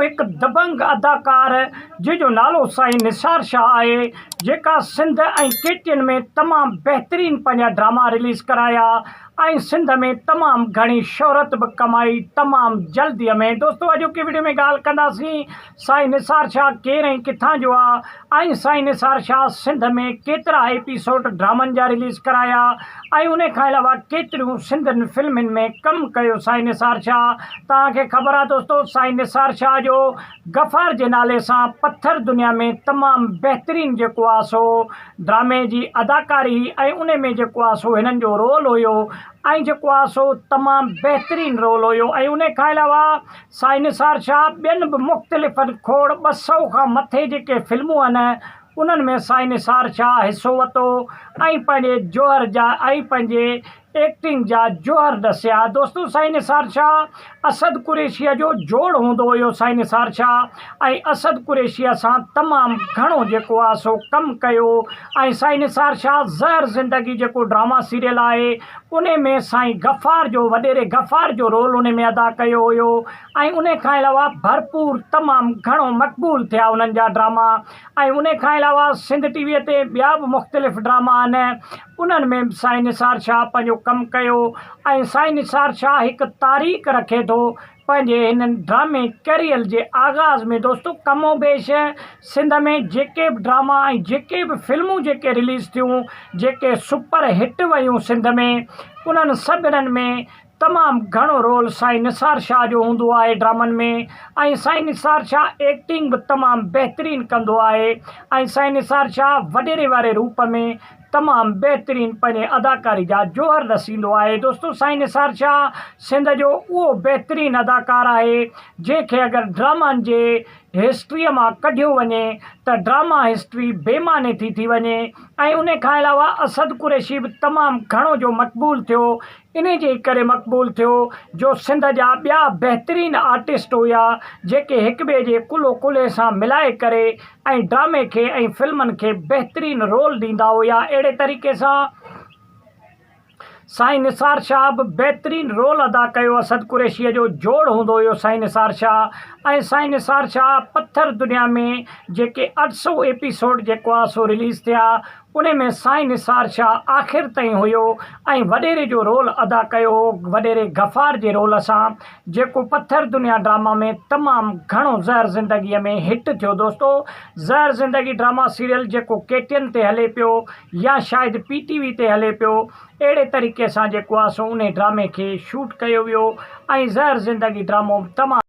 هڪ دبنگ اداڪار جنهن جو نالو سائين نثار شاهه آهي جيڪا سنڌ ۽ ڪي ٽي اين ۾ تمام بهترين پنهنجا ڊراما رليز ڪرايا ۽ سنڌ ۾ تمام گهڻي شهرت به ڪمائي تمام جلدي ۾ دوستو اڄوڪي وڊيو ۾ ڳالهه ڪنداسين سائين نثار شاهه ڪير ۽ ڪٿان جو آ ۽ سائين نثار شاهه سنڌ ۾ ڪيترا ايپيسوڊ ڊرامن جا رليز ڪرايا ۽ ان کان علاوه ڪيتريون سنڌين فلمن ۾ ڪم ڪيو سائين نثار شاهه توهان کي خبر آ دوستو سائين نثار شاهه جو غفار جي نالي سان پٿر دنيا ۾ تمام بهترين جيڪو آ سو ڊرامي جي اداڪاري هئي ۽ ان ۾ جيڪو آ سو هنن جو رول هيو ۽ جيڪو آ سو تمام بهترين رول هيو ۽ ان کان علاوه سائين نثار شاهه ٻين به مختلف کوڙ 200 کان مٿي جيڪي فلمون آهن انهن ۾ سائين نثار شاهه حصو ورتو ۽ پنهنجي جوهر جا ۽ پنهنجي ايڪٽنگ جا جوهر ڏسيا. دوستو سائين نثار شاهه اسد قريشيء جو جوڙ هوندو هيو سائين نثار شاهه ۽ اسد قريشيء سان تمام گهڻو جيڪو آ سو ڪم ڪيو ۽ سائين نثار شاهه زهر زندگي جيڪو ڊراما سيريل آهي انهي ۾ سائين غفار جو وڏيري غفار جو رول انهي ۾ ادا ڪيو هيو ۽ انهي کان علاوه ڀرپور تمام گهڻو مقبول ٿيا انهن جا ڊراما ۽ انهي کان علاوه سنڌ ٽي وي تي ٻيا به مختلف ڊراما آهن انهن ۾ به سائين نثار شاهه پنهنجو ڪم ڪيو ۽ سائين نثار شاهه هڪ تاريخ رکي ٿو پنهنجي هن ڊرامي ڪيريئر جي آغاز ۾ دوستو ڪم و بيش سنڌ ۾ جيڪي به ڊراما ۽ جيڪي به فلمون جيڪي رليز ٿيون جيڪي سپر هٽ ويون سنڌ ۾ انهن سڀنن ۾ تمام گهڻو رول سائين نثار شاهه جو هوندو آهي ڊرامن ۾ ۽ سائين نثار شاهه ايڪٽنگ به تمام بهترين ڪندو آهي ۽ سائين نثار شاهه وڏيري واري روپ ۾ تمام بهترين پنهنجي اداڪاري جا جوهر ڏسيندو آهي دوستو سائين نثار شاهه سنڌ جو اهو بهترين اداڪار آهي جنهن کي اگر ڊرامن جي هسٽريء مان ڪڍيو وڃي ته ڊراما هسٽري بي معني ٿي ٿي وڃي ۽ ان کان علاوه اسد قريشي به تمام گهڻو جو مقبول ٿيو انهي جي ڪري مقبول ٿيو جو سنڌ جا ٻيا بهترين آرٽسٽ هيا جيڪي هڪ ٻئي جي ڪلهو ڪلهي سان ملائي ڪري ۽ ڊرامي کي ۽ فلمن کي بهترين رول ڏيندا هيا اهڙي طريقي سان سائين نثار شاهه به بهترين رول ادا ڪيو اسد قريشيء جو جوڙ هوندو هيو سائين نثار شاهه ۽ سائين نثار شاهه پٿر دنيا ۾ جيڪي 800 ايپيسوڊ جيڪو آ سو رليز ٿيا انهي ۾ سائين نثار شاهه آخر تائين هيو ۽ وڏيري جو رول ادا ڪيو هو وڏيري غفار جي رول سان جيڪو پٿر دنيا ڊراما ۾ تمام گهڻو زهر زندگي ۾ هٽ ٿيو دوستو زهر زندگي ڊراما سيريل جيڪو ڪي ٽي اين تي هلي پيو يا شايد پي ٽي وي تي هلي پيو اهڙي طريقي سان جيڪو آ سو انهي ڊرامي کي شوٽ ڪيو ويو ۽ زهر زندگي ڊرامو به تمام.